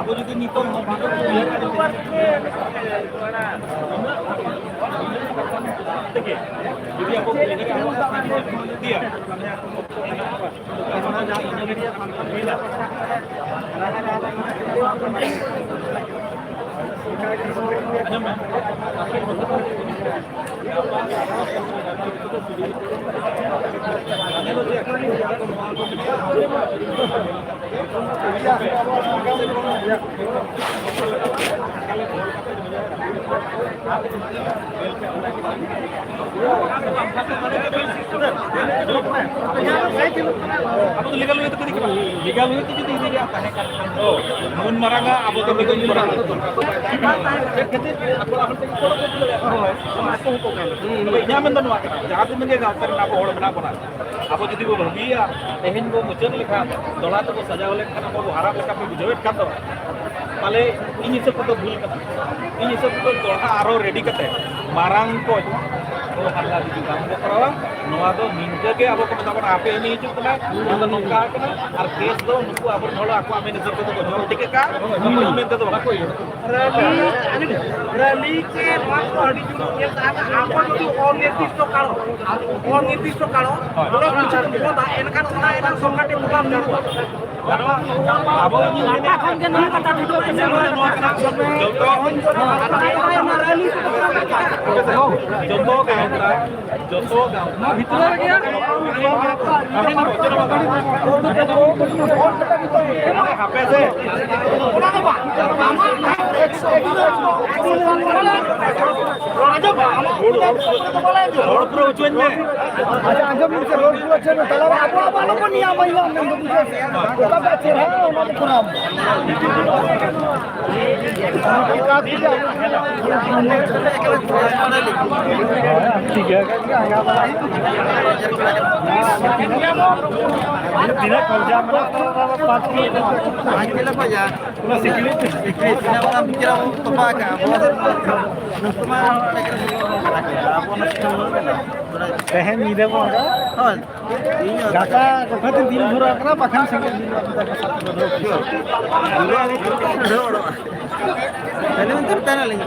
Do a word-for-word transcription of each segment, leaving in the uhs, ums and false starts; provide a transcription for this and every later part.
ᱡᱩᱫᱤ ᱱᱤᱛᱚᱜ ᱦᱚᱸ ᱵᱟᱝ ᱠᱚ ᱩᱭᱦᱟᱹᱨ ᱠᱟᱛᱮ ᱛᱮᱜᱮ ᱡᱩᱫᱤ ᱟᱵᱚ ᱠᱚ ᱩᱭᱦᱟᱹᱨᱟ, ᱟᱵᱚ ᱥᱟᱱᱛᱟᱲ ᱤᱫᱤᱭᱟ᱾ ᱟᱵᱚ ᱫᱚ legal way ᱛᱮ ᱠᱚ ᱤᱫᱤ ᱠᱟᱱᱟ᱾ Legal way ᱛᱮ ᱡᱩᱫᱤ ᱤᱫᱤ ᱨᱮᱭᱟᱜ ᱛᱟᱦᱮᱸ ᱠᱟᱱ ᱠᱷᱟᱱ ᱫᱚ, ᱢᱟᱹᱱ ᱢᱟᱨᱟᱝ ᱟᱜ ᱟᱵᱚ ᱫᱚ legal way ᱛᱮ ᱪᱮᱫ ᱠᱷᱟᱹᱛᱤᱨ ᱟᱠᱚ ᱚᱲᱟᱜ ᱦᱚᱲ ᱛᱮᱜᱮ ᱠᱚ ᱚᱰᱚᱠ ᱦᱚᱪᱚ ᱫᱟᱲᱮᱭᱟᱜ ᱠᱟᱱᱟ? ᱦᱳᱭ, ᱚᱱᱟ ᱟᱠᱚ ᱦᱚᱸᱠᱚ ᱜᱟᱱ᱾ ᱦᱩᱸ᱾ ᱛᱚᱵᱮ ᱤᱧᱟᱹᱜ ᱢᱮᱱ ᱫᱚ ᱱᱚᱣᱟ ᱠᱟᱱᱟ, ᱡᱟᱦᱟᱸ ᱛᱤᱱᱟᱹᱜ ᱜᱮ ᱜᱟᱶᱛᱟ ᱨᱮᱱ ᱟᱵᱚ ᱦᱚᱲ ᱢᱮᱱᱟᱜ ᱵᱚᱱᱟ, ᱟᱵᱚ ᱡᱩᱫᱤ ᱵᱚ ᱵᱷᱟᱹᱜᱤᱭᱟ, ᱛᱮᱦᱮᱧ ᱵᱚ ᱢᱩᱪᱟᱹᱫ ᱞᱮᱠᱷᱟᱱ, ᱫᱚᱦᱲᱟ ᱛᱮᱵᱚ ᱥᱟᱡᱟᱣ ᱞᱮᱱᱠᱷᱟᱱ, ᱟᱵᱚ ᱵᱚ ᱦᱟᱨᱟ ᱞᱮᱠᱟ ᱯᱮ ᱵᱩᱡᱷᱟᱹᱣᱮᱫ ᱠᱷᱟᱱ ᱫᱚ, ᱛᱟᱦᱞᱮ ᱤᱧ ᱦᱤᱥᱟᱹᱵ ᱛᱮᱫᱚ ᱵᱷᱩᱞ ᱠᱟᱱᱟ᱾ ᱤᱧ ᱦᱤᱥᱟᱹᱵ ᱛᱮᱫᱚ ᱫᱚᱦᱲᱟ ᱟᱨᱚ ready ᱠᱟᱛᱮ ᱢᱟᱨᱟᱝ ᱠᱚ ᱦᱚᱸ ᱦᱟᱢᱞᱟ ᱡᱩᱫᱤ ᱵᱟᱝ ᱠᱚ ᱠᱚᱨᱟᱣᱟ, ᱱᱚᱣᱟ ᱫᱚ ᱱᱤᱝᱠᱟᱹ ᱜᱮ ᱟᱵᱚ ᱠᱚ ᱢᱮᱛᱟ ᱵᱚᱱᱟ, ᱟᱯᱮ ᱩᱱᱤ ᱦᱤᱡᱩᱜ ᱠᱟᱱᱟᱭ, ᱱᱚᱣᱟ ᱫᱚ ᱱᱚᱝᱠᱟ ᱠᱟᱱᱟ, ᱟᱨ case ᱫᱚ ᱱᱩᱠᱩ ᱟᱵᱚᱨᱮᱱ ᱦᱚᱲ ᱟᱠᱚᱣᱟᱜ ᱢᱮᱱ ᱦᱤᱥᱟᱹᱵ ᱛᱮᱫᱚ ᱠᱚ ᱡᱚᱢ ᱴᱷᱤᱠ ᱟᱠᱟᱫ, ᱱᱩᱠᱩ ᱢᱮᱱ ᱛᱮᱫᱚ ᱵᱟᱠᱚ ᱤᱭᱟᱹ᱾ ᱨᱟᱹᱞᱤ, ᱨᱟᱹᱞᱤ ᱪᱮ ᱱᱚᱣᱟ ᱠᱚ ᱟᱹᱰᱤ ᱡᱳᱨ ᱧᱮᱞ ᱟᱠᱟᱫᱟ᱾ ᱟᱵᱚ ᱡᱩᱫᱤ ᱚᱱᱤᱨᱫᱤᱥᱴᱚ ᱠᱟᱞ, ᱚᱱᱤᱨᱫᱤᱥᱴᱚ ᱠᱟᱞ ᱦᱳᱭ᱾ ᱵᱚᱱᱫᱷ ᱮᱱᱠᱷᱟᱱ ᱚᱱᱟ ᱮᱱᱟᱝ ᱥᱚᱨᱠᱟᱨ ᱴᱷᱮᱱ ᱡᱚᱵᱟᱵ ᱧᱟᱢᱚᱜᱼᱟ᱾ ᱟᱵᱚ ᱠᱟᱛᱷᱟ ᱠᱷᱚᱱ ᱜᱮ ᱱᱚᱣᱟ ᱠᱟᱛᱷᱟ ᱫᱚ ᱡᱚᱛᱚ, ᱡᱚᱛᱚ ᱜᱟᱶᱛᱟ, ᱡᱚᱛᱚ ᱜᱟᱶᱛᱟ ᱦᱟᱯᱮ ᱥᱮ᱾ ᱦᱚᱲ ᱯᱩᱨᱟᱹ ᱦᱚᱪᱚᱧ ᱢᱮ᱾ ᱟᱪᱪᱷᱟ, ᱟᱸᱡᱚᱢ ᱵᱤᱱ ᱥᱮ, ᱨᱚᱲ ᱯᱩᱨᱟᱹ ᱦᱚᱪᱚᱭ ᱢᱮ᱾ ᱛᱟᱦᱞᱮ ᱟᱵᱚ, ᱟᱵᱚ ᱟᱞᱚ ᱵᱚᱱ ᱧᱟᱢᱟ, ᱤᱭᱟᱹ ᱢᱮᱱᱫᱚ, ᱵᱩᱡᱷᱟᱹᱣ ᱥᱮ? ᱚᱠᱟᱴᱟᱜ ᱪᱮᱦᱨᱟ, ᱚᱱᱟ ᱵᱚ ᱠᱚᱨᱟᱣ᱾ ᱴᱷᱤᱠ ᱜᱮᱭᱟ᱾ ᱛᱤᱱᱟᱹᱜ ᱠᱚᱵᱡᱟ ᱢᱮᱱᱟᱜ ᱛᱟᱢᱟ, ᱵᱟᱵᱟ? ᱯᱟᱸᱪ ᱠᱤᱞᱳ᱾ ᱯᱟᱸᱪ ᱠᱤᱞᱳ ᱠᱷᱚᱡ ᱡᱟ᱾ ᱯᱩᱨᱟᱹ ᱥᱤᱠᱲᱤᱡ᱾ ᱥᱤᱠᱲᱤᱡ ᱛᱤᱱᱟᱹᱜ ᱢᱟᱨᱟᱝ ᱛᱚᱯᱟ ᱟᱠᱟᱫᱼᱟ ᱟᱵᱚ᱾ ᱱᱩᱠᱩ ᱢᱟ ᱟᱵᱚ ᱱᱚᱣᱟ ᱥᱤᱥᱴᱮᱢ ᱵᱟᱹᱱᱩᱜ ᱟᱱᱟ᱾ ᱛᱮᱦᱮᱧ ᱧᱤᱫᱟᱹ ᱵᱚᱱ ᱦᱳᱭ᱾ ᱤᱧ ᱦᱚᱸ ᱜᱟᱯᱟ ᱜᱚᱴᱟ ᱫᱤᱱ ᱫᱤᱱ ᱫᱷᱚᱨᱟᱣ ᱠᱟᱱᱟ, ᱵᱟᱠᱷᱟᱱ ᱥᱮᱸᱜᱮᱞ ᱫᱤᱱ ᱫᱷᱚᱨᱟᱣ ᱠᱟᱱᱟ᱾ ᱛᱟᱦᱞᱮ ᱚᱱᱛᱮ ᱨᱮ ᱛᱟᱦᱮᱱᱟᱞᱤᱧ᱾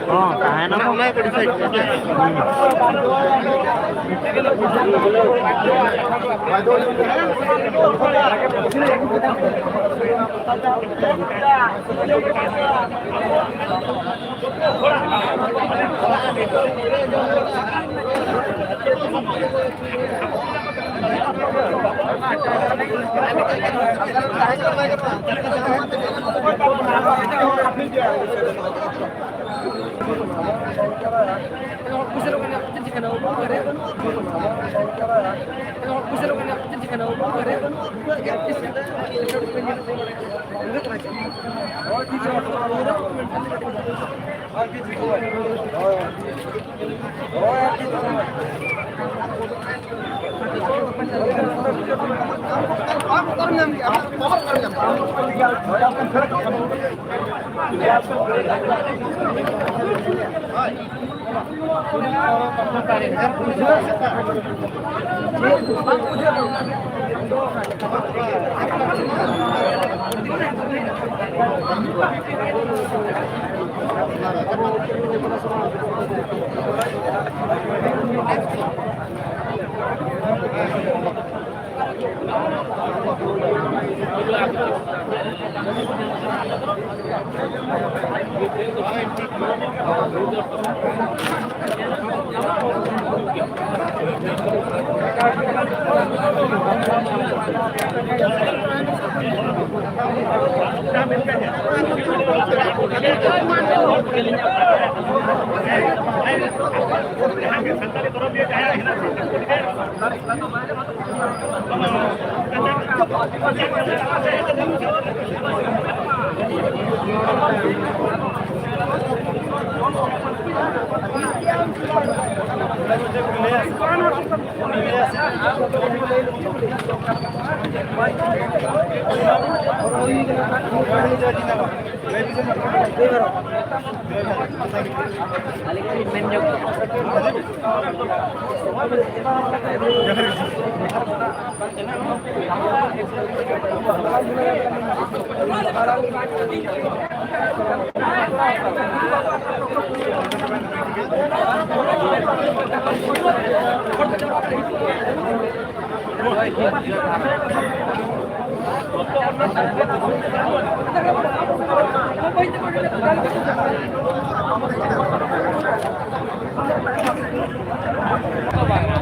ᱦᱚᱸ, ᱛᱟᱦᱮᱱᱟ ᱵᱚᱱ᱾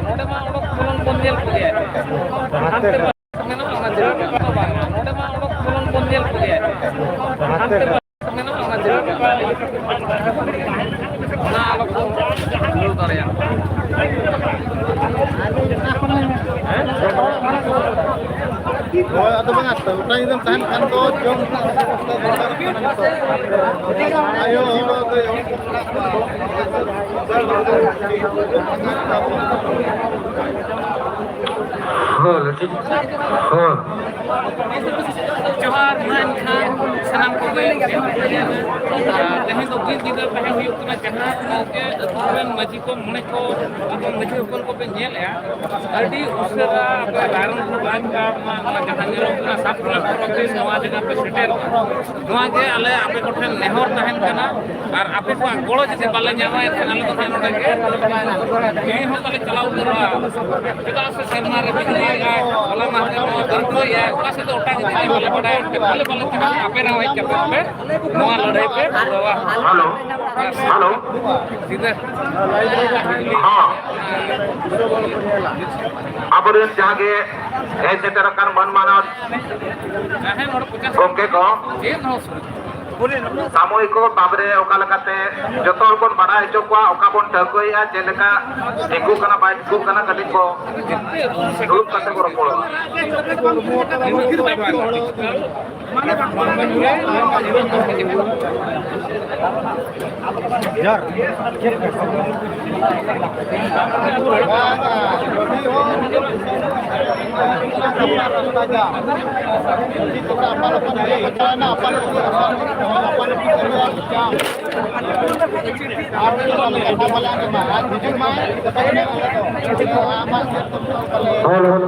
ᱱᱚᱰᱮ ᱢᱟ ᱚᱰᱚᱠ ᱵᱚᱞᱚᱱ ᱵᱚᱱ ᱧᱮᱞ ᱠᱮᱫᱮᱭᱟ᱾ ᱦᱟᱱᱛᱮ ᱢᱟ ᱚᱰᱚᱠ ᱵᱚᱞᱚᱱ ᱵᱚᱱ ᱧᱮᱞ ᱠᱮᱫᱮᱭᱟ᱾ ᱦᱟᱱᱛᱮ ᱢᱟ ᱚᱱᱟ ᱟᱞᱚ ᱠᱚ ᱫᱟᱹᱲ ᱫᱟᱲᱮᱭᱟᱜ᱾ ᱦᱳᱭ, ᱟᱫᱚ ᱵᱟᱝᱟ, ᱜᱚᱴᱟ ᱧᱤᱫᱟᱹᱢ ᱛᱟᱦᱮᱱ ᱠᱷᱟᱱ ᱫᱚ ᱡᱚᱢ ᱨᱮᱱᱟᱜ ᱵᱮᱵᱚᱥᱛᱷᱟ ᱫᱚᱨᱠᱟᱨᱚᱜ ᱠᱟᱱᱟ ᱱᱤᱛᱚᱜ᱾ ᱟᱭᱳ ᱦᱚᱲ ᱫᱚ ᱦᱚᱲ ᱠᱚ ᱢᱮᱱᱟᱜ ᱠᱚᱣᱟ᱾ ᱦᱳᱭ, ᱴᱷᱤᱠ᱾ ᱦᱳᱭ᱾ ᱡᱚᱦᱟᱨ ᱢᱟ ᱮᱱᱠᱷᱟᱱ ᱥᱟᱱᱟᱢ ᱠᱚᱜᱮ᱾ ᱛᱮᱦᱮᱧ ᱫᱚ ᱵᱤᱨ ᱵᱤᱨᱫᱟᱹ ᱛᱟᱦᱮᱸ ᱦᱩᱭᱩᱜ ᱠᱟᱱᱟ, ᱡᱟᱦᱟᱸ ᱜᱚᱢᱠᱮ ᱟᱹᱛᱩ ᱨᱮᱱ ᱢᱟᱹᱡᱷᱤ ᱠᱚ, ᱢᱚᱬᱮ ᱠᱚ, ᱟᱵᱚ ᱢᱟᱹᱡᱷᱤ ᱦᱚᱯᱚᱱ ᱠᱚᱯᱮ ᱧᱮᱞᱮᱜᱼᱟ, ᱟᱹᱰᱤ ᱩᱥᱟᱹᱨᱟ ᱟᱯᱮ ᱨᱟᱭᱨᱚᱝᱯᱩᱨ ᱞᱟᱡ ᱠᱟᱨᱰ ᱨᱮᱱᱟᱜ ᱱᱚᱣᱟ ᱡᱟᱦᱟᱸ ᱧᱮᱞᱚᱜ ᱠᱟᱱᱟ, ᱥᱟᱛ ᱠᱤᱞᱳᱢᱤᱴᱟᱨ ᱚᱛᱤ ᱱᱚᱣᱟ ᱡᱟᱭᱜᱟ ᱯᱮ ᱥᱮᱴᱮᱨ ᱠᱟᱱᱟ᱾ ᱱᱚᱣᱟ ᱜᱮ ᱟᱞᱮ ᱟᱯᱮ ᱠᱚᱴᱷᱮᱱ ᱱᱮᱦᱚᱨ ᱛᱟᱦᱮᱱ ᱠᱟᱱᱟ, ᱟᱨ ᱟᱯᱮ ᱠᱚᱣᱟᱜ ᱜᱚᱲᱚ ᱡᱩᱫᱤ ᱵᱟᱞᱮ ᱧᱟᱢᱟ, ᱮᱱᱠᱷᱟᱱ ᱟᱞᱮ ᱫᱚ ᱱᱟᱦᱟᱜ ᱱᱚᱰᱮ ᱜᱮ ᱡᱤᱣᱤ ᱦᱚᱸ ᱛᱟᱞᱮ ᱪᱟᱞᱟᱣ ᱩᱛᱟᱹᱨᱚᱜᱼᱟ᱾ ᱪᱮᱫᱟᱜ ᱥᱮ ᱥᱮᱨᱢᱟ ᱨᱮ ᱢᱤᱫ ᱫᱷᱟᱣ ᱦᱚᱞᱟ ᱢᱟᱦᱫᱮᱨ ᱱᱚᱣᱟ ᱫᱟᱹᱨᱠᱟᱹᱭᱟ, ᱚᱠᱟ ᱥᱮᱫ ᱫᱚ ᱚᱴᱟᱝ ᱤᱫᱤᱜᱼᱟ ᱵᱟᱞᱮ ᱵᱟᱰᱟᱭᱟ, ᱮᱱᱠᱷᱟᱱ ᱟᱞᱮ ᱵᱟᱞᱮ ᱪᱟᱞᱟᱜᱼᱟ, ᱟᱯᱮ ᱨᱮᱦᱚᱸ ᱦᱮᱡ ᱠᱟᱛᱮ ᱟᱯᱮ ᱱᱚᱣᱟ ᱞᱟᱹᱲᱦᱟᱹᱭ ᱯᱮ ᱯᱩᱨᱟᱹᱣᱟ᱾ Hello, hello. ᱥᱤᱫᱷᱟᱹ ᱦᱚᱸ᱾ ᱟᱵᱚᱨᱮᱱ ᱡᱟᱦᱟᱸ ᱜᱮ ᱦᱮᱡ ᱥᱮᱴᱮᱨ ᱟᱠᱟᱱ ᱢᱟᱹᱱ ᱢᱟᱱᱟᱣ ᱜᱚᱢᱠᱮ ᱠᱚ, ᱥᱟᱢᱚᱭᱤᱠ ᱠᱚ, ᱛᱟᱯᱚᱨᱮ ᱚᱠᱟ ᱞᱮᱠᱟᱛᱮ ᱡᱚᱛᱚ ᱦᱚᱲ ᱵᱚᱱ ᱵᱟᱲᱟᱭ ᱦᱚᱪᱚ ᱠᱚᱣᱟ, ᱚᱠᱟ ᱵᱚᱱ ᱴᱷᱟᱹᱣᱠᱟᱹᱭᱮᱫᱼᱟ, ᱪᱮᱫ ᱞᱮᱠᱟ ᱴᱷᱤᱠᱚᱜ ᱠᱟᱱᱟ, ᱵᱟᱭ ᱴᱷᱤᱠᱚᱜ ᱠᱟᱱᱟ, ᱠᱟᱹᱴᱤᱡ ᱠᱚ ᱫᱩᱲᱩᱵ ᱠᱟᱛᱮ ᱠᱚ ᱨᱚᱯᱚᱲᱚᱜᱼᱟ᱾ ᱡᱚᱦᱟᱨ᱾ Hall, hall,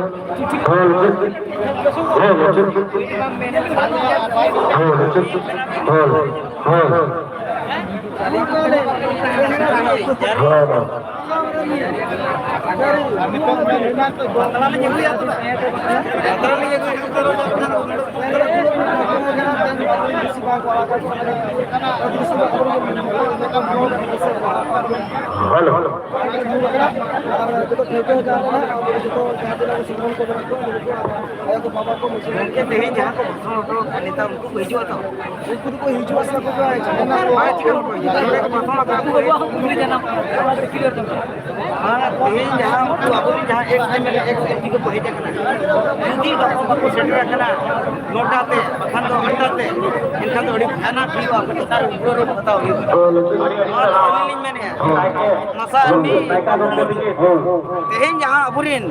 hall, hall, hall. Hello. ᱜᱚᱢᱠᱮ, ᱛᱮᱦᱮᱧ ᱡᱟᱦᱟᱸ ᱠᱚ ᱵᱷᱟᱥᱚᱱ ᱦᱚᱴᱚ ᱠᱟᱜ, ᱱᱮᱛᱟᱨ ᱩᱱᱠᱩ ᱠᱚ ᱦᱤᱡᱩᱜᱼᱟ ᱛᱚ? ᱩᱱᱠᱩ ᱫᱚᱠᱚ ᱦᱤᱡᱩᱜᱼᱟ ᱥᱮ ᱵᱟᱠᱚ ᱦᱤᱡᱩᱜᱼᱟ? ᱵᱟᱝ, ᱪᱤᱠᱟᱹ ᱵᱟᱠᱚ ᱦᱤᱡᱩᱜᱼᱟ? ᱱᱚᱰᱮ ᱠᱚ ᱵᱷᱟᱥᱚᱱ ᱟᱠᱟᱫ ᱠᱚ᱾ ᱟᱨ ᱛᱮᱦᱮᱧ ᱡᱟᱦᱟᱸ ᱩᱱᱠᱩ ᱟᱵᱚᱨᱮᱱ ᱡᱟᱦᱟᱸ X M L A, X M P ᱠᱚᱠᱚ ᱦᱮᱡ ᱟᱠᱟᱱᱟ, ᱡᱩᱫᱤ ᱵᱟᱠᱚ, ᱵᱟᱠᱚ ᱥᱮᱴᱮᱨ ᱟᱠᱟᱱᱟ ᱱᱚᱴᱟ ᱛᱮ, ᱵᱟᱠᱷᱟᱱ ᱫᱚ ᱟᱴᱴᱟ ᱛᱮ, ᱮᱱᱠᱷᱟᱱ ᱫᱚ ᱟᱹᱰᱤ ᱵᱷᱟᱭᱟᱱᱟᱠ ᱦᱩᱭᱩᱜᱼᱟ, ᱟᱵᱚ ᱪᱮᱛᱟᱱ ᱨᱮ ᱩᱜᱽᱨᱚ ᱨᱩᱯ ᱦᱟᱛᱟᱣ ᱦᱩᱭᱩᱜᱼᱟ᱾ ᱱᱚᱣᱟ ᱫᱚ ᱟᱹᱞᱤᱧ ᱞᱤᱧ ᱢᱮᱱᱮᱫᱼᱟ, ᱱᱟᱥᱟ ᱟᱨ ᱢᱤᱫ ᱛᱮᱦᱮᱧ ᱡᱟᱦᱟᱸ ᱟᱵᱚᱨᱮᱱ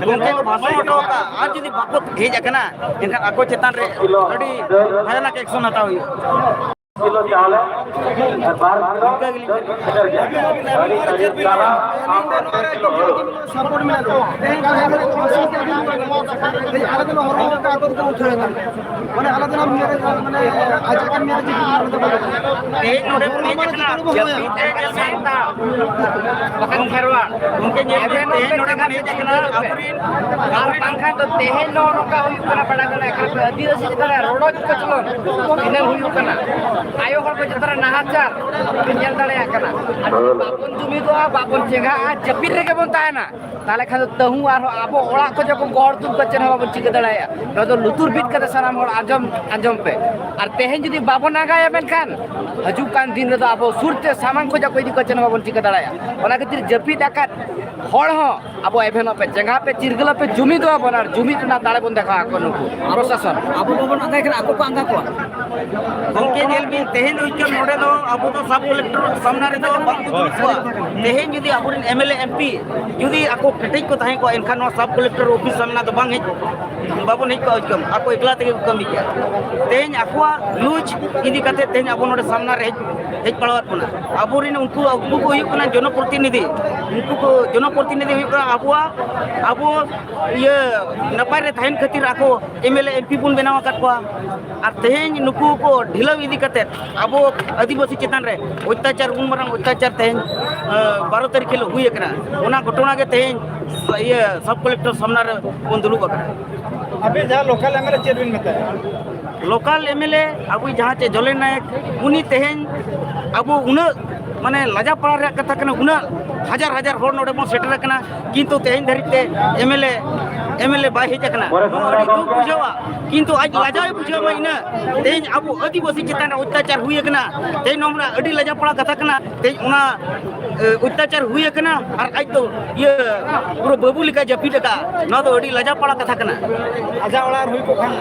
ᱜᱚᱢᱠᱮ ᱠᱚ ᱵᱷᱟᱥᱚᱱ ᱦᱚᱴᱚ ᱟᱠᱟᱫ, ᱟᱨ ᱡᱩᱫᱤ ᱵᱟᱠᱚ ᱦᱮᱡ ᱟᱠᱟᱱᱟ, ᱮᱱᱠᱷᱟᱱ ᱟᱠᱚ ᱪᱮᱛᱟᱱ ᱨᱮ ᱟᱹᱰᱤ ᱵᱷᱟᱭᱟᱱᱟᱠ ᱮᱠᱥᱚᱱ ᱦᱟᱛᱟᱣ ᱦᱩᱭᱩᱜᱼᱟ᱾ ᱠᱤᱞᱳ ᱪᱟᱣᱞᱮ ᱟᱨ ᱵᱟᱨ ᱠᱤᱞᱳ ᱥᱮᱴᱮᱨ ᱜᱮᱭᱟ᱾ ᱟᱹᱰᱤ ᱟᱹᱰᱤ ᱪᱟᱨᱟ ᱟᱢ ᱯᱮ ᱠᱤᱞᱳ ᱦᱩᱲᱩ᱾ ᱥᱟᱯᱳᱨᱴ ᱢᱮᱱᱟᱜ ᱛᱟᱠᱚᱣᱟ᱾ ᱛᱮᱦᱮᱧ ᱠᱚ ᱦᱮᱡ ᱞᱮᱱᱟ, ᱠᱚ ᱥᱟᱶᱛᱮ ᱟᱹᱰᱤ ᱱᱟᱯᱟᱭ ᱠᱚ ᱢᱟᱱᱟᱣ ᱠᱟᱜ᱾ ᱛᱮᱦᱮᱧ ᱟᱞᱮ ᱫᱚᱞᱮ ᱦᱚᱨᱚᱜ ᱟᱠᱟᱫ, ᱟᱠᱚ ᱫᱚᱠᱚ ᱩᱴᱷᱟᱹᱣ ᱮᱫᱟ᱾ ᱢᱟᱱᱮ ᱟᱞᱮ ᱫᱚ ᱱᱟᱜ ᱢᱮᱨᱮᱡᱽ, ᱢᱟᱱᱮ ᱟᱡᱟᱜ ᱠᱟᱱ ᱢᱮᱨᱮᱡᱽ ᱜᱮ ᱟᱞᱮ ᱫᱚ ᱵᱟᱞᱮ ᱛᱮᱦᱮᱧ ᱱᱚᱰᱮ ᱠᱚ ᱦᱮᱡ ᱟᱠᱟᱱᱟ, ᱡᱟᱹᱯᱤᱫ ᱨᱮ ᱡᱮ ᱥᱟᱱᱛᱟᱲ ᱵᱟᱠᱷᱟᱱ ᱠᱷᱮᱨᱣᱟᱲ, ᱜᱚᱢᱠᱮ ᱧᱮᱞ ᱵᱮᱱ, ᱛᱮᱦᱮᱧ ᱱᱚᱰᱮ ᱠᱚ ᱦᱮᱡ ᱟᱠᱟᱱᱟ, ᱟᱵᱚᱨᱮᱱ ᱟᱨ ᱵᱟᱝᱠᱷᱟᱱ ᱫᱚ ᱛᱮᱦᱮᱧ ᱱᱚᱜᱼᱚ ᱱᱚᱝᱠᱟ ᱦᱩᱭᱩᱜ ᱠᱟᱱᱟ, ᱵᱟᱲᱟᱭ ᱫᱟᱲᱮᱭᱟᱜ ᱠᱟᱱᱟ ᱯᱮ, ᱟᱹᱫᱤᱵᱟᱹᱥᱤ ᱪᱮᱛᱟᱱ ᱨᱮ ᱨᱚᱰᱚᱡ ᱠᱚᱪᱞᱚᱱ ᱛᱤᱱᱟᱹᱜ ᱦᱩᱭᱩᱜ ᱠᱟᱱᱟ, ᱟᱭᱳ ᱦᱚᱲ ᱠᱚ ᱪᱮᱛᱟᱱ ᱨᱮ ᱱᱟᱦᱟᱪᱟᱨ ᱵᱚᱱ ᱧᱮᱞ ᱫᱟᱲᱮᱭᱟᱜ ᱠᱟᱱᱟ᱾ ᱟᱨ ᱡᱩᱫᱤ ᱵᱟᱵᱚᱱ ᱡᱩᱢᱤᱫᱚᱜᱼᱟ, ᱵᱟᱵᱚᱱ ᱪᱮᱸᱜᱷᱟᱜᱼᱟ, ᱡᱟᱹᱯᱤᱫ ᱨᱮᱜᱮ ᱵᱚᱱ ᱛᱟᱦᱮᱱᱟ, ᱛᱟᱦᱚᱞᱮ ᱠᱷᱟᱱ ᱫᱚ ᱛᱟᱹᱦᱩ ᱟᱨᱦᱚᱸ ᱟᱵᱚ ᱚᱲᱟᱜ ᱠᱚ ᱡᱚᱠᱷᱚᱱ ᱜᱚᱦᱚᱲ ᱛᱩᱫ ᱠᱚ, ᱪᱮᱫ ᱦᱚᱸ ᱵᱟᱵᱚᱱ ᱪᱤᱠᱟᱹ ᱫᱟᱲᱮᱭᱟᱜᱼᱟ᱾ ᱱᱚᱣᱟ ᱫᱚ ᱞᱩᱛᱩᱨ ᱵᱤᱫ ᱠᱟᱛᱮ ᱥᱟᱱᱟᱢ ᱦᱚᱲ ᱟᱸᱡᱚᱢ, ᱟᱸᱡᱚᱢ ᱯᱮ᱾ ᱟᱨ ᱛᱮᱦᱮᱧ ᱡᱩᱫᱤ ᱵᱟᱵᱚᱱ ᱟᱸᱜᱟᱭᱟ, ᱢᱮᱱᱠᱷᱟᱱ ᱦᱤᱡᱩᱜ ᱠᱟᱱ ᱫᱤᱱ ᱨᱮᱫᱚ ᱟᱵᱚ ᱥᱩᱨ ᱛᱮ ᱥᱟᱢᱟᱝ ᱠᱷᱚᱱ ᱚᱠᱚᱭ ᱤᱫᱤ ᱠᱚ, ᱪᱮᱫ ᱦᱚᱸ ᱵᱟᱵᱚᱱ ᱪᱤᱠᱟᱹ ᱫᱟᱲᱮᱭᱟᱜᱼᱟ᱾ ᱚᱱᱟ ᱠᱷᱟᱹᱛᱤᱨ ᱡᱟᱹᱯᱤᱫ ᱟᱠᱟᱫ ᱦᱚᱲ ᱦᱚᱸ ᱟᱵᱚ ᱮᱵᱷᱮᱱᱚᱜ ᱯᱮ, ᱪᱮᱸᱜᱷᱟ ᱯᱮ, ᱪᱤᱨᱜᱟᱹᱞ ᱟᱯᱮ, ᱡᱩᱢᱤᱫᱚᱜ ᱟᱵᱚᱱ ᱟᱨ ᱡᱩᱢᱤᱫ ᱨᱮᱱᱟᱜ ᱫᱟᱲᱮ ᱵᱚᱱ ᱫᱮᱠᱷᱟᱣ ᱟᱠᱚᱣᱟ ᱱᱩᱠᱩ ᱯᱨᱚᱥᱟᱥᱚᱱ᱾ ᱟᱵᱚ ᱵᱟᱵᱚᱱ ᱟᱸᱜᱟᱭ ᱠᱷᱟᱱ ᱟᱠᱚ ᱠᱚ ᱟᱸᱜᱟ ᱠᱚᱣᱟ᱾ ᱜᱚᱢᱠᱮ, ᱧᱮᱞ ᱵᱤᱱ, ᱛᱮᱦᱮᱧ ᱫᱚ ᱦᱩᱭᱩᱜ ᱠᱟᱱᱟ, ᱱᱚᱰᱮ ᱫᱚ ᱟᱵᱚ ᱫᱚ ᱥᱟᱵ ᱠᱚᱞᱮᱠᱴᱚᱨ ᱥᱟᱢᱱᱟ ᱨᱮᱫᱚ ᱵᱟᱝ ᱠᱚ ᱫᱩᱲᱩᱵ ᱠᱚᱣᱟ᱾ ᱛᱮᱦᱮᱧ ᱡᱩᱫᱤ ᱟᱵᱚᱨᱮᱱ M L A, M P ᱡᱩᱫᱤ ᱟᱠᱚ ᱠᱮᱴᱮᱡ ᱠᱚ ᱛᱟᱦᱮᱸ ᱠᱚᱜᱼᱟ, ᱮᱱᱠᱷᱟᱱ ᱱᱚᱣᱟ ᱥᱟᱵ ᱠᱚᱞᱮᱠᱴᱚᱨ ᱚᱯᱷᱤᱥ ᱥᱟᱢᱱᱟ ᱫᱚ ᱵᱟᱝ ᱦᱮᱡ, ᱵᱟᱵᱚᱱ ᱦᱮᱡ ᱠᱚᱜᱼᱟ᱾ ᱦᱩᱭᱩᱜ ᱠᱟᱱᱟ, ᱟᱠᱚ ᱮᱠᱞᱟ ᱛᱮᱜᱮ ᱠᱚ ᱠᱟᱹᱢᱤ ᱠᱮᱜᱼᱟ᱾ ᱛᱮᱦᱮᱧ ᱟᱠᱚᱣᱟᱜ ᱞᱩᱡᱽ ᱤᱫᱤ ᱠᱟᱛᱮ ᱛᱮᱦᱮᱧ ᱟᱵᱚ ᱱᱚᱰᱮ ᱥᱟᱢᱱᱟ ᱨᱮ ᱦᱮᱡ, ᱦᱮᱡ ᱯᱟᱲᱟᱣᱟᱫ ᱵᱚᱱᱟ᱾ ᱟᱵᱚᱨᱮᱱ ᱩᱱᱠᱩ, ᱩᱱᱠᱩ ᱠᱚ ᱦᱩᱭᱩᱜ ᱠᱟᱱᱟ ᱡᱚᱱᱚᱯᱨᱚᱛᱤᱱᱤᱫᱷᱤ᱾ ᱩᱱᱠᱩ ᱠᱚ ᱡᱚᱱᱚᱯᱨᱚᱛᱤᱱᱤᱫᱷᱤ ᱦᱩᱭᱩᱜ ᱠᱟᱱᱟ ᱟᱵᱚᱣᱟᱜ, ᱟᱵᱚ ᱤᱭᱟᱹ ᱱᱟᱯᱟᱭ ᱨᱮ ᱛᱟᱦᱮᱱ ᱠᱷᱟᱹᱛᱤᱨ ᱟᱠᱚ M L A, M P ᱵᱚᱱ ᱵᱮᱱᱟᱣ ᱟᱠᱟᱫ ᱠᱚᱣᱟ᱾ ᱟᱨ ᱛᱮᱦᱮᱧ ᱱᱩᱠᱩ ᱠᱚ ᱰᱷᱤᱞᱟᱹᱣ ᱤᱫᱤ ᱠᱟᱛᱮ ᱟᱵᱚ ᱟᱹᱫᱤᱵᱟᱹᱥᱤ ᱪᱮᱛᱟᱱ ᱨᱮ ᱚᱛᱛᱟᱪᱟᱨ, ᱩᱱ ᱢᱟᱨᱟᱝ ᱚᱛᱛᱟᱪᱟᱨ ᱛᱮᱦᱮᱧ, ᱟᱸ, ᱵᱟᱨᱚ ᱛᱟᱹᱨᱤᱠᱷ ᱦᱤᱞᱳᱜ ᱦᱩᱭ ᱟᱠᱟᱱᱟ᱾ ᱚᱱᱟ ᱜᱷᱚᱴᱚᱱᱟ ᱜᱮ ᱛᱮᱦᱮᱧ ᱤᱭᱟᱹ ᱥᱟᱵ ᱠᱚᱞᱮᱠᱴᱚᱨ ᱥᱟᱢᱱᱟ ᱨᱮ ᱵᱚᱱ ᱫᱩᱲᱩᱵ ᱟᱠᱟᱱᱟ᱾ ᱟᱵᱮᱱ ᱡᱟᱦᱟᱸ ᱞᱳᱠᱟᱞ ᱮᱢ ᱮᱞ ᱮ ᱪᱮᱫ ᱵᱮᱱ ᱢᱮᱛᱟᱭᱟ? ᱞᱳᱠᱟᱞ ᱮᱢ ᱮᱞ ᱮ ᱟᱵᱚᱭᱤᱡ ᱡᱟᱦᱟᱸ ᱪᱮ ᱡᱚᱞᱮᱱ ᱱᱟᱭᱮᱠ, ᱩᱱᱤ ᱛᱮᱦᱮᱧ ᱟᱵᱚ ᱩᱱᱟᱹᱜ, ᱢᱟᱱᱮ, ᱞᱟᱡᱟ ᱯᱟᱲᱟ ᱨᱮᱭᱟᱜ ᱠᱟᱛᱷᱟ ᱠᱟᱱᱟ, ᱩᱱᱟᱹᱜ ᱦᱟᱡᱟᱨ ᱦᱟᱡᱟᱨ ᱦᱚᱲ ᱱᱚᱰᱮ ᱵᱚᱱ ᱥᱮᱴᱮᱨ ᱟᱠᱟᱱᱟ, ᱠᱤᱱᱛᱩ ᱛᱮᱦᱮᱧ ᱫᱷᱟᱹᱨᱤᱡ ᱛᱮ M L A, M L A ᱵᱟᱭ ᱦᱮᱡ ᱟᱠᱟᱱᱟ᱾ ᱱᱚᱣᱟ ᱟᱹᱰᱤ ᱫᱩᱠ ᱵᱩᱡᱷᱟᱹᱣᱟ, ᱠᱤᱱᱛᱩ ᱟᱡ ᱞᱟᱡᱟᱣ ᱵᱩᱡᱷᱟᱹᱣ ᱢᱟ ᱤᱱᱟᱹ᱾ ᱛᱮᱦᱮᱧ ᱟᱵᱚ ᱟᱹᱫᱤᱵᱟᱹᱥᱤ ᱪᱮᱛᱟᱱ ᱨᱮ ᱚᱛᱛᱟᱪᱟᱨ ᱦᱩᱭ ᱟᱠᱟᱱᱟ, ᱛᱮᱦᱮᱧ ᱱᱚᱣᱟ ᱢᱟ ᱟᱹᱰᱤ ᱞᱟᱡᱟ ᱯᱟᱲᱟ ᱠᱟᱛᱷᱟ ᱠᱟᱱᱟ᱾ ᱛᱮᱦᱮᱧ ᱚᱱᱟ, ᱮ, ᱚᱛᱛᱟᱪᱟᱨ ᱦᱩᱭ ᱟᱠᱟᱱᱟ ᱟᱨ ᱟᱡ ᱫᱚ ᱤᱭᱟᱹ ᱯᱩᱨᱟᱹ ᱵᱟᱹᱵᱩ ᱞᱮᱠᱟ ᱡᱟᱹᱯᱤᱫ ᱟᱠᱟᱫᱼᱟ᱾ ᱱᱚᱣᱟ ᱫᱚ ᱟᱹᱰᱤ ᱞᱟᱡᱟ ᱯᱟᱲᱟ ᱠᱟᱛᱷᱟ ᱠᱟᱱᱟ᱾ ᱟᱡᱟᱜ ᱚᱲᱟᱜ ᱨᱮ ᱦᱩᱭ ᱠᱚᱜ ᱠᱷᱟᱱ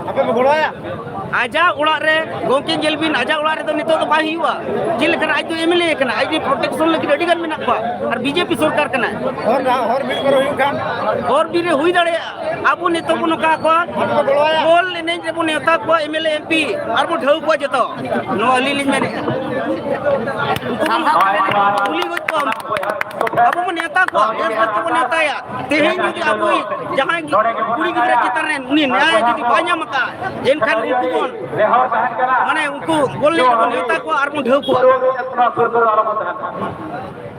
ᱟᱯᱮ ᱯᱮ ᱜᱚᱲᱚᱣᱟᱭᱟ? ᱟᱡᱟᱜ ᱚᱲᱟᱜ ᱨᱮ, ᱜᱚᱢᱠᱮ, ᱧᱮᱞ ᱵᱤᱱ, ᱟᱡᱟᱜ ᱚᱲᱟᱜ ᱨᱮᱫᱚ ᱱᱤᱛᱚᱜ ᱫᱚ ᱵᱟᱭ ᱦᱩᱭᱩᱜᱼᱟ᱾ ᱪᱮᱫ ᱞᱮᱠᱟᱱᱟᱜ? ᱟᱡ ᱫᱚ ᱮᱢ ᱮᱞ ᱮ ᱠᱟᱱᱟ, ᱟᱡ ᱫᱚ ᱯᱨᱚᱴᱮᱠᱥᱚᱱ ᱞᱟᱹᱜᱤᱫ ᱟᱹᱰᱤ ᱜᱟᱱ ᱢᱮᱱᱟᱜ ᱠᱚᱣᱟ, ᱟᱨ ᱵᱤ ᱡᱮ ᱯᱤ ᱥᱚᱨᱠᱟᱨ ᱠᱟᱱᱟᱭ᱾ ᱦᱚᱨ ᱰᱟᱦᱟᱨ, ᱦᱚᱨ ᱵᱤᱨ ᱠᱚᱨᱮ ᱦᱩᱭᱩᱜ ᱠᱷᱟᱱ? ᱦᱚᱨ ᱵᱤᱨ ᱨᱮ ᱦᱩᱭ ᱫᱟᱲᱮᱭᱟᱜᱼᱟ᱾ ᱟᱵᱚ ᱱᱤᱛᱚᱜ ᱵᱚᱱ ᱱᱚᱝᱠᱟ ᱠᱚᱣᱟ, ᱟᱯᱮ ᱯᱮ ᱜᱚᱲᱚᱣᱟᱭᱟ? ᱵᱚᱞ ᱮᱱᱮᱡ ᱨᱮᱵᱚᱱ ᱱᱮᱣᱛᱟ ᱠᱚᱣᱟ M L A, M P, ᱟᱨ ᱵᱚᱱ ᱰᱷᱟᱹᱣ ᱠᱚᱣᱟ ᱡᱚᱛᱚ᱾ ᱱᱚᱣᱟ ᱟᱹᱞᱤᱧ ᱞᱤᱧ ᱢᱮᱱᱮᱫᱼᱟ᱾ ᱩᱱᱠᱩ ᱵᱚᱱ ᱠᱩᱞᱤ ᱜᱚᱡ ᱠᱚᱣᱟ᱾ ᱟᱵᱚ ᱵᱚᱱ ᱱᱮᱣᱛᱟ ᱠᱚᱣᱟ, ᱵᱮᱥ ᱵᱮᱥ ᱛᱮᱵᱚᱱ ᱱᱮᱣᱛᱟᱭᱟ᱾ ᱛᱮᱦᱮᱧ ᱡᱩᱫᱤ ᱟᱵᱚᱭᱤᱡ ᱡᱟᱦᱟᱸᱭ ᱠᱩᱲᱤ ᱜᱤᱫᱽᱨᱟᱹ ᱪᱮᱛᱟᱱ ᱨᱮ ᱩᱱᱤ ᱱᱮᱭᱟᱭ ᱡᱩᱫᱤ ᱵᱟᱭ ᱧᱟᱢ ᱟᱠᱟᱫ, ᱮᱱᱠᱷᱟᱱ ᱩᱱᱠᱩ ᱵᱚᱱ, ᱢᱟᱱᱮ, ᱩᱱᱠᱩ ᱵᱚᱞ ᱮᱱᱮᱡ ᱨᱮᱵᱚᱱ ᱱᱮᱣᱛᱟ ᱠᱚᱣᱟ ᱟᱨ ᱵᱚᱱ ᱰᱷᱟᱹᱣ ᱠᱚᱣᱟ᱾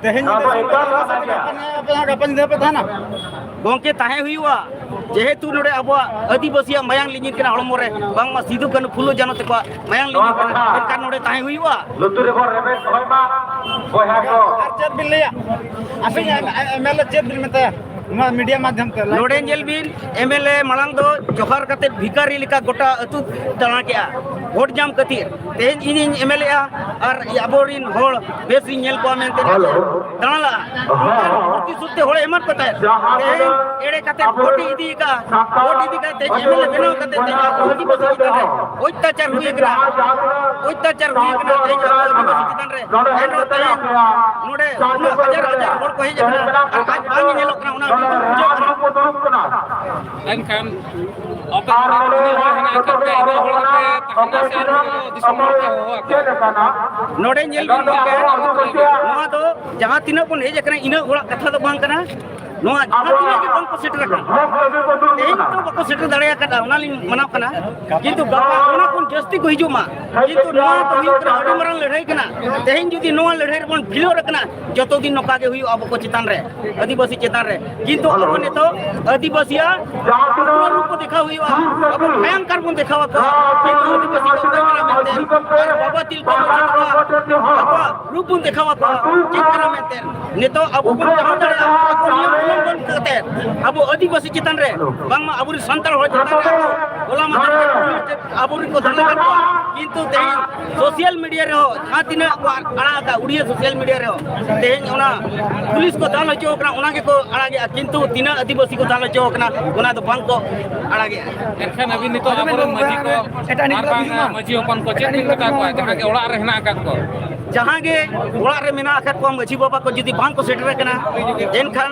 ᱛᱮᱦᱮᱧ ᱧᱤᱫᱟᱹ ᱥᱤᱧ ᱵᱮᱲᱟ ᱟᱞᱚ ᱥᱮᱴᱮᱨᱚᱜ ᱠᱟᱱᱟ, ᱟᱯᱮ ᱦᱚᱸ ᱜᱟᱯᱟ ᱧᱤᱫᱟᱹ ᱯᱮ ᱛᱟᱦᱮᱱᱟ? ᱜᱚᱢᱠᱮ, ᱛᱟᱦᱮᱸ ᱦᱩᱭᱩᱜᱼᱟ, ᱡᱮᱦᱮᱛᱩ ᱱᱚᱰᱮ ᱟᱵᱚᱣᱟᱜ ᱟᱹᱫᱤᱵᱟᱹᱥᱤᱭᱟᱜ ᱢᱟᱭᱟᱝ ᱞᱤᱸᱡᱤᱱ ᱠᱟᱱᱟ ᱦᱚᱲᱢᱚ ᱨᱮ, ᱵᱟᱝᱢᱟ ᱥᱤᱫᱩ, ᱠᱟᱹᱱᱦᱩ, ᱯᱷᱩᱞᱳ, ᱡᱷᱟᱱᱳ ᱛᱟᱠᱚᱣᱟᱜ ᱢᱟᱭᱟᱝ ᱞᱤᱸᱡᱤᱱ ᱠᱟᱱᱟ, ᱮᱱᱠᱷᱟᱱ ᱱᱚᱰᱮ ᱛᱟᱦᱮᱸ ᱦᱩᱭᱩᱜᱼᱟ᱾ ᱞᱩᱛᱩᱨ ᱨᱮᱵᱚᱱ ᱨᱮᱵᱮᱫ ᱫᱚᱦᱚᱭ ᱢᱟ, ᱵᱚᱭᱦᱟ ᱠᱚ᱾ ᱟᱨ ᱪᱮᱫ ᱵᱤᱱ ᱞᱟᱹᱭᱟ? ᱟᱯᱮ ᱮᱢ ᱮᱞ ᱮ ᱪᱮᱫ ᱵᱤᱱ ᱢᱮᱛᱟᱭᱟ? ᱱᱚᱣᱟ ᱢᱤᱰᱤᱭᱟ ᱢᱟᱫᱽᱫᱷᱚᱢ ᱛᱮ live ᱱᱚᱰᱮ ᱧᱮᱞ ᱵᱤᱱ, ᱮᱢ ᱮᱞ ᱮ ᱢᱟᱲᱟᱝ ᱫᱚ ᱡᱚᱦᱟᱨ ᱠᱟᱛᱮ ᱵᱷᱤᱠᱟᱨᱤ ᱞᱮᱠᱟ ᱜᱚᱴᱟ ᱟᱹᱛᱩ ᱫᱟᱬᱟ ᱠᱮᱜᱼᱟ ᱵᱷᱳᱴ ᱧᱟᱢ ᱠᱷᱟᱹᱛᱤᱨ᱾ ᱛᱮᱦᱮᱧ ᱤᱧᱤᱧ ᱮᱢ ᱮᱞ ᱮᱜᱼᱟ ᱟᱨ ᱟᱵᱚᱨᱤᱱ ᱦᱚᱲ ᱵᱮᱥ ᱤᱧ ᱧᱮᱞ ᱠᱚᱣᱟ ᱢᱮᱱᱛᱮ ᱫᱟᱬᱟ ᱞᱟᱜᱼᱟ᱾ ᱯᱨᱚᱛᱤᱥᱨᱩᱛᱤ ᱦᱚᱲ ᱮᱢᱟᱫ ᱠᱚ ᱛᱟᱦᱮᱸᱫ᱾ ᱛᱮᱦᱮᱧ ᱮᱲᱮ ᱠᱟᱛᱮ ᱵᱷᱳᱴ ᱤᱫᱤ ᱠᱟᱜᱼᱟ᱾ ᱵᱷᱳᱴ ᱤᱫᱤ ᱠᱟᱛᱮ ᱮᱢ ᱮᱞ ᱮ ᱵᱮᱱᱟᱣ ᱠᱟᱛᱮ ᱛᱮᱦᱮᱧ ᱟᱵᱚ ᱟᱹᱫᱤᱵᱟᱹᱥᱤ ᱪᱮᱛᱟᱱ ᱨᱮ ᱚᱛᱛᱟᱪᱟᱨ ᱦᱩᱭ ᱠᱟᱱᱟ, ᱚᱛᱛᱟᱪᱟᱨ ᱦᱩᱭ ᱠᱟᱱᱟ ᱛᱮᱦᱮᱧ ᱟᱵᱚ ᱟᱹᱫᱤᱵᱟᱹᱥᱤ ᱪᱮᱛᱟᱱ ᱨᱮ᱾ ᱮᱱᱨᱮᱦᱚᱸ ᱛᱮᱦᱮᱧ ᱱᱚᱰᱮ ᱩᱱᱟᱹᱜ ᱦᱟᱡᱟᱨ ᱦᱟᱡᱟᱨ ᱦᱚᱲ ᱠᱚ ᱦᱮᱡ ᱟᱠᱟᱱᱟ ᱟᱨ ᱟᱡ ᱵᱟᱝ ᱮ ᱧᱮᱞᱚᱜ ᱠᱟᱱᱟ, ᱚᱱᱟ ᱟᱹᱰᱤ ᱫᱩᱠ ᱵᱩᱡᱷᱟᱹᱜ ᱠᱟᱱᱟ᱾ ᱮᱱᱠᱷᱟᱱ ᱟᱯᱮ ᱱᱚᱰᱮ ᱛᱤᱱᱟᱹᱜ ᱦᱚᱲ ᱦᱮᱱᱟᱜ ᱟᱠᱟᱫ ᱯᱮᱭᱟ, ᱤᱱᱟᱹ ᱦᱚᱲ ᱜᱮᱯᱮ ᱛᱟᱦᱮᱱᱟ ᱥᱮ ᱟᱨᱦᱚᱸ ᱫᱤᱥᱚᱢ ᱦᱚᱲ ᱯᱮ ᱦᱚᱦᱚ ᱟᱠᱚᱣᱟ? ᱱᱚᱰᱮ ᱧᱮᱞ ᱵᱤᱱ ᱜᱚᱢᱠᱮ, ᱱᱚᱣᱟ ᱫᱚ ᱡᱟᱦᱟᱸ ᱛᱤᱱᱟᱹᱜ ᱵᱚᱱ ᱦᱮᱡ ᱟᱠᱟᱱᱟ, ᱤᱱᱟᱹᱜ ᱦᱚᱲᱟᱜ ᱠᱟᱛᱷᱟ ᱫᱚ ᱵᱟᱝ ᱠᱟᱱᱟ᱾ ᱱᱚᱣᱟ ᱡᱟᱦᱟᱸ ᱛᱤᱱᱟᱹᱜ ᱜᱮ ᱵᱟᱝ ᱠᱚ ᱥᱮᱴᱮᱨ ᱟᱠᱟᱱ, ᱛᱮᱦᱮᱧ ᱛᱚ ᱵᱟᱠᱚ ᱥᱮᱴᱮᱨ ᱫᱟᱲᱮ ᱟᱠᱟᱫᱟ, ᱚᱱᱟ ᱞᱤᱧ ᱢᱟᱱᱟᱣ ᱠᱟᱱᱟ᱾ ᱠᱤᱱᱛᱩ ᱜᱟᱯᱟ ᱚᱱᱟ ᱠᱷᱚᱱ ᱡᱟᱹᱥᱛᱤ ᱠᱚ ᱦᱤᱡᱩᱜ ᱢᱟ᱾ ᱠᱤᱱᱛᱩ ᱱᱚᱣᱟ ᱫᱚ ᱦᱩᱭᱩᱜ ᱠᱟᱱᱟ ᱟᱹᱰᱤ ᱢᱟᱨᱟᱝ ᱞᱟᱹᱲᱦᱟᱹᱭ ᱠᱟᱱᱟ᱾ ᱛᱮᱦᱮᱧ ᱡᱩᱫᱤ ᱱᱚᱣᱟ ᱞᱟᱹᱲᱦᱟᱹᱭ ᱨᱮᱵᱚᱱ failure ᱟᱠᱟᱱᱟ, ᱡᱚᱛᱚ ᱫᱤᱱ ᱱᱚᱝᱠᱟ ᱜᱮ ᱦᱩᱭᱩᱜᱼᱟ ᱟᱵᱚ ᱠᱚ ᱪᱮᱛᱟᱱ ᱨᱮ, ᱟᱹᱫᱤᱵᱟᱹᱥᱤ ᱪᱮᱛᱟᱱ ᱨᱮ᱾ ᱠᱤᱱᱛᱩ ᱟᱵᱚ ᱱᱤᱛᱚᱜ ᱟᱹᱫᱤᱵᱟᱹᱥᱤᱭᱟᱜ ᱩᱜᱽᱨᱚ ᱨᱩᱯ ᱠᱚ ᱫᱮᱠᱷᱟᱣ ᱦᱩᱭᱩᱜᱼᱟ, ᱟᱵᱚ ᱵᱷᱚᱭᱚᱝᱠᱚᱨ ᱵᱚᱱ ᱫᱮᱠᱷᱟᱣ ᱟᱠᱚᱣᱟ᱾ ᱠᱤᱱᱛᱩ ᱟᱹᱫᱤᱵᱟᱹᱥᱤ ᱠᱚ ᱚᱠᱚᱭ ᱠᱟᱱᱟ ᱢᱮᱱᱛᱮ ᱟᱨ ᱵᱟᱵᱟ ᱛᱤᱞᱠᱟᱹ ᱢᱟᱹᱡᱷᱤ ᱛᱟᱠᱚᱣᱟᱜ ᱟᱠᱚᱣᱟᱜ ᱨᱩᱯ ᱵᱚᱱ ᱫᱮᱠᱷᱟᱣ ᱟᱠᱚᱣᱟ ᱪᱮᱫ ᱠᱟᱱᱟ ᱢᱮᱱᱛᱮ᱾ ᱱᱤᱛᱚᱜ ᱟᱵᱚ ᱵᱚᱱ ᱡᱟᱦᱟᱸ ᱫᱟᱲᱮᱭᱟᱜᱼᱟ, ᱟᱠᱚ ᱱᱤᱭᱚᱢ ᱩᱞᱞᱚᱝᱜᱷᱚᱱ ᱠᱟᱛᱮ ᱟᱵᱚ ᱟᱹᱫᱤᱵᱟᱹᱥᱤ ᱪᱮᱛᱟᱱ ᱨᱮ, ᱵᱟᱝᱢᱟ ᱟᱵᱚᱨᱮᱱ ᱥᱟᱱᱛᱟᱲ ᱦᱚᱲ ᱪᱮᱛᱟᱱ ᱨᱮ ᱟᱵᱚ ᱦᱚᱞᱟ ᱢᱟᱫᱷᱮᱨ ᱨᱮ ᱟᱵᱚᱨᱮᱱ ᱠᱚ ᱫᱟᱞ ᱟᱠᱟᱫ ᱠᱚᱣᱟ᱾ ᱠᱤᱱᱛᱩ ᱛᱮᱦᱮᱧ social media ᱨᱮᱦᱚᱸ ᱡᱟᱦᱟᱸ ᱛᱤᱱᱟᱹᱜ ᱠᱚ ᱟᱲᱟᱜ ᱟᱠᱟᱫ ᱩᱲᱤᱭᱟ social media ᱨᱮᱦᱚᱸ, ᱛᱮᱦᱮᱧ ᱚᱱᱟ ᱯᱩᱞᱤᱥ ᱠᱚ ᱫᱟᱞ ᱦᱚᱪᱚ ᱠᱟᱱᱟ, ᱚᱱᱟ ᱜᱮᱠᱚ ᱟᱲᱟᱜᱮᱜᱼᱟ, ᱠᱤᱱᱛᱩ ᱛᱤᱱᱟᱹᱜ ᱟᱹᱫᱤᱵᱟᱹᱥᱤ ᱠᱚ ᱫᱟᱞ ᱦᱚᱪᱚ ᱠᱟᱱᱟ, ᱚᱱᱟ ᱫᱚ ᱵᱟᱝ ᱠᱚ ᱟᱲᱟᱜᱮᱜᱼᱟ᱾ ᱮᱱᱠᱷᱟᱱ ᱟᱹᱵᱤᱱ ᱱᱤᱛᱚᱜ ᱟᱵᱚᱨᱮᱱ ᱢᱟᱹᱡᱷᱤ ᱠᱚ ᱟᱨ ᱵᱟᱝ ᱢᱟᱹᱡᱷᱤ ᱦᱚᱯᱚᱱ ᱠᱚ ᱪᱮᱫ ᱵᱤᱱ ᱢᱮᱛᱟ ᱠᱚᱣᱟ, ᱡᱟᱦᱟᱸ ᱜᱮ ᱚᱲᱟᱜ ᱨᱮ ᱦᱮᱱᱟᱜ ᱟᱠᱟᱫ ᱠᱚ? ᱡᱟᱦᱟᱸ ᱜᱮ ᱚᱲᱟᱜ ᱨᱮ ᱢᱮᱱᱟᱜ ᱟᱠᱟᱫ ᱠᱚᱣᱟ, ᱢᱟᱹᱡᱷᱤ ᱵᱟᱵᱟ ᱠᱚ ᱡᱩᱫᱤ ᱵᱟᱝ ᱠᱚ ᱥᱮᱴᱮᱨ ᱟᱠᱟᱱᱟ, ᱮᱱᱠᱷᱟᱱ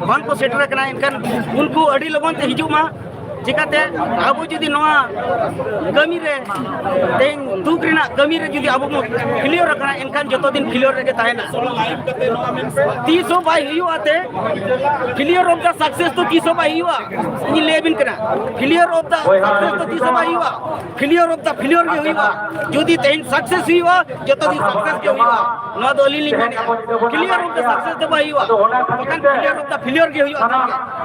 ᱵᱟᱝ ᱠᱚ ᱥᱮᱴᱮᱨ ᱟᱠᱟᱱᱟ, ᱮᱱᱠᱷᱟᱱ ᱩᱱᱠᱩ ᱟᱹᱰᱤ ᱞᱚᱜᱚᱱ ᱛᱮ ᱦᱤᱡᱩᱜ ᱢᱟ᱾ ᱪᱤᱠᱟᱹᱛᱮ ᱟᱵᱚ ᱡᱩᱫᱤ ᱱᱚᱣᱟ ᱠᱟᱹᱢᱤ ᱨᱮ, ᱛᱮᱦᱮᱧ ᱫᱩᱠ ᱨᱮᱱᱟᱜ ᱠᱟᱹᱢᱤ ᱨᱮ ᱡᱩᱫᱤ ᱟᱵᱚ ᱵᱚᱱ failure ᱟᱠᱟᱱᱟ, ᱮᱱᱠᱷᱟᱱ ᱡᱚᱛᱚ ᱫᱤᱱ failure ᱨᱮᱜᱮ ᱛᱟᱦᱮᱱᱟ᱾ ᱛᱤᱥ ᱦᱚᱸ ᱵᱟᱭ ᱦᱩᱭᱩᱜᱼᱟ ᱛᱮ, failure of the success ᱫᱚ ᱛᱤᱥ ᱦᱚᱸ ᱵᱟᱭ ᱦᱩᱭᱩᱜᱼᱟ᱾ ᱤᱧ ᱞᱟᱹᱭ ᱟᱵᱤᱱ ᱠᱟᱱᱟ, failure of the success ᱫᱚ ᱛᱤᱥ ᱦᱚᱸ ᱵᱟᱭ ᱦᱩᱭᱩᱜᱼᱟ᱾ Failure of the failure ᱜᱮ ᱦᱩᱭᱩᱜᱼᱟ᱾ ᱡᱩᱫᱤ ᱛᱮᱦᱮᱧ success ᱦᱩᱭᱩᱜᱼᱟ, ᱡᱚᱛᱚ ᱫᱤᱱ success ᱜᱮ ᱦᱩᱭᱩᱜᱼᱟ᱾ ᱱᱚᱣᱟ ᱫᱚ ᱟᱹᱞᱤᱧ ᱞᱤᱧ ᱢᱮᱱᱮᱫᱼᱟ, failure of the success ᱫᱚ ᱵᱟᱭ ᱦᱩᱭᱩᱜᱼᱟ, ᱵᱟᱠᱷᱟᱱ failure of the failure ᱜᱮ ᱦᱩᱭᱩᱜᱼᱟ᱾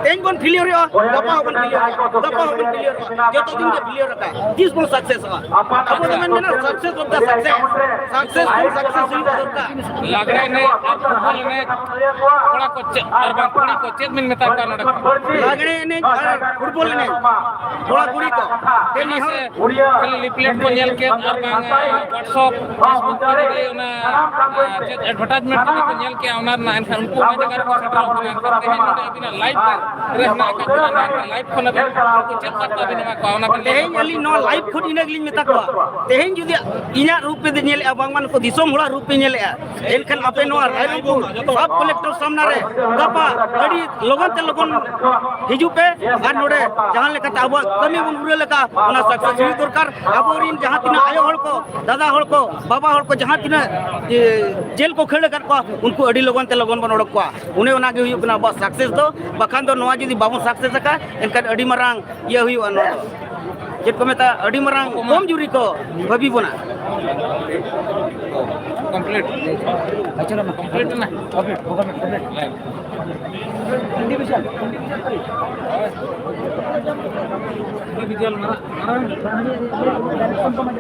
ᱛᱮᱦᱮᱧ ᱵᱚᱱ failure ᱦᱩᱭᱩᱜᱼᱟ, ᱜᱟᱯᱟ ᱦᱚᱸᱵᱚᱱ failure ᱦᱩᱭᱩᱜᱼᱟ᱾ ᱵᱟᱵᱚᱱ ᱠᱞᱤᱭᱟᱨᱚᱜᱼᱟ, ᱡᱚᱛᱚ ᱫᱤᱱ ᱜᱮ ᱠᱞᱤᱭᱟᱨ ᱟᱠᱟᱫ, ᱛᱤᱥ ᱵᱚᱱ ᱥᱟᱠᱥᱮᱥᱚᱜᱼᱟ? ᱟᱵᱚ ᱫᱚᱵᱚᱱ ᱢᱮᱱᱟ success of the success, success ᱠᱷᱚᱱ ᱥᱟᱠᱥᱮᱥ ᱦᱩᱭᱩᱜ ᱫᱚᱨᱠᱟᱨ᱾ ᱞᱟᱜᱽᱲᱮ ᱮᱱᱮᱡ ᱟᱨ ᱯᱷᱩᱴᱵᱚᱞ ᱮᱱᱮᱡ, ᱠᱚᱲᱟ ᱠᱚ ᱪᱮᱫ ᱟᱨ ᱵᱟᱝ ᱠᱩᱲᱤ ᱠᱚ ᱪᱮᱫ ᱵᱤᱱ ᱢᱮᱛᱟ ᱠᱚᱣᱟ ᱱᱚᱰᱮ ᱠᱷᱚᱱ? ᱞᱟᱜᱽᱲᱮ ᱮᱱᱮᱡ ᱟᱨ ᱯᱷᱩᱴᱵᱚᱞ ᱮᱱᱮᱡ, ᱠᱚᱲᱟ ᱠᱩᱲᱤ ᱠᱚ, ᱛᱮᱦᱮᱧ ᱦᱚᱸ ᱠᱷᱟᱹᱞᱤ ᱞᱤᱯᱞᱮᱴ ᱠᱚ ᱧᱮᱞ ᱠᱮᱫ ᱟᱨ ᱵᱟᱝ WhatsApp, Facebook ᱠᱚᱨᱮ ᱜᱮ ᱚᱱᱟ, ᱟᱨ ᱪᱮᱫ advertisement ᱠᱚ ᱧᱮᱞ ᱠᱮᱜᱼᱟ, ᱚᱱᱟ ᱨᱮᱱᱟᱜ, ᱮᱱᱠᱷᱟᱱ ᱩᱱᱠᱩ ᱚᱱᱟ ᱡᱟᱭᱜᱟ ᱨᱮᱠᱚ ᱥᱮᱴᱮᱨᱚᱜ ᱠᱟᱱᱟ᱾ ᱮᱱᱠᱷᱟᱱ ᱛᱮᱦᱮᱧ ᱱᱚᱰᱮ ᱟᱹᱵᱤᱱᱟᱜ live ᱨᱮ ᱦᱮᱱᱟᱜ ᱟᱠᱟᱫ ᱵᱤᱱᱟ, ᱱᱚᱣᱟ live ᱠᱷᱚᱱ ᱟᱹᱵᱤᱱ ᱩᱱᱠᱩ ᱪᱮᱫ ᱵᱟᱨᱛᱟ ᱵᱤᱱ ᱮᱢᱟ ᱠᱚᱣᱟ, ᱚᱱᱟ ᱵᱤᱱ ᱞᱟᱹᱭ ᱛᱮᱦᱮᱧ ᱟᱹᱞᱤᱧ ᱱᱚᱣᱟ live ᱠᱷᱚᱱ ᱤᱱᱟᱹ ᱜᱮᱞᱤᱧ ᱢᱮᱛᱟ ᱠᱚᱣᱟ, ᱛᱮᱦᱮᱧ ᱡᱩᱫᱤ ᱤᱧᱟᱹᱜ ᱨᱩᱯ ᱯᱮ ᱧᱮᱞᱮᱜᱼᱟ, ᱵᱟᱝᱢᱟ ᱱᱩᱠᱩ ᱫᱤᱥᱚᱢ ᱦᱚᱲᱟᱜ ᱨᱩᱯ ᱯᱮ ᱧᱮᱞᱮᱜᱼᱟ, ᱮᱱᱠᱷᱟᱱ ᱟᱯᱮ ᱱᱚᱣᱟ ᱨᱟᱭᱨᱚᱝᱯᱩᱨ sub collector ᱥᱟᱢᱱᱟ ᱨᱮ ᱜᱟᱯᱟ ᱟᱹᱰᱤ ᱞᱚᱜᱚᱱ ᱛᱮ ᱞᱚᱜᱚᱱ ᱦᱤᱡᱩᱜ ᱯᱮ ᱟᱨ ᱱᱚᱰᱮ ᱡᱟᱦᱟᱸ ᱞᱮᱠᱟᱛᱮ ᱟᱵᱚᱣᱟᱜ ᱠᱟᱹᱢᱤ ᱵᱚᱱ ᱯᱩᱨᱟᱹᱣ ᱞᱮᱠᱟ ᱚᱱᱟ success ᱦᱩᱭᱩᱜ ᱫᱚᱨᱠᱟᱨ᱾ ᱟᱵᱚᱨᱤᱱ ᱡᱟᱦᱟᱸ ᱛᱤᱱᱟᱹᱜ ᱟᱭᱳ ᱦᱚᱲ ᱠᱚ, ᱫᱟᱫᱟ ᱦᱚᱲ ᱠᱚ, ᱵᱟᱵᱟ ᱦᱚᱲ ᱠᱚ ᱡᱟᱦᱟᱸ ᱛᱤᱱᱟᱹᱜ, ᱮ, ᱡᱮᱞ ᱠᱚ ᱠᱷᱟᱹᱲ ᱟᱠᱟᱫ ᱠᱚᱣᱟ, ᱩᱱᱠᱩ ᱟᱹᱰᱤ ᱞᱚᱜᱚᱱ ᱛᱮ ᱞᱚᱜᱚᱱ ᱵᱚᱱ ᱚᱰᱚᱠ ᱠᱚᱣᱟ᱾ ᱚᱱᱮ ᱚᱱᱟ ᱜᱮ ᱦᱩᱭᱩᱜ ᱠᱟᱱᱟ ᱟᱵᱚᱣᱟᱜ success ᱫᱚ᱾ ᱵᱟᱠᱷᱟᱱ ᱫᱚ ᱱᱚᱣᱟ ᱡᱩᱫᱤ ᱵᱟᱵᱚᱱ success ᱟᱠᱟᱫ, ᱮᱱᱠᱷᱟᱱ ᱟᱹᱰᱤ ᱢᱟᱨᱟᱝ ᱤᱭᱟᱹ ᱦᱩᱭᱩᱜᱼᱟ᱾ ᱱᱚᱣᱟ ᱫᱚ ᱪᱮᱫ ᱠᱚ ᱢᱮᱛᱟᱜᱼᱟ, ᱟᱹᱰᱤ ᱢᱟᱨᱟᱝ ᱠᱚᱢ ᱡᱩᱨᱤ ᱠᱚ ᱵᱷᱟᱹᱵᱤ ᱵᱚᱱᱟ᱾ Complete᱾ Complete ᱮᱱᱟ᱾ Individual ᱢᱟᱨᱟᱝ, ᱢᱟᱨᱟᱝ᱾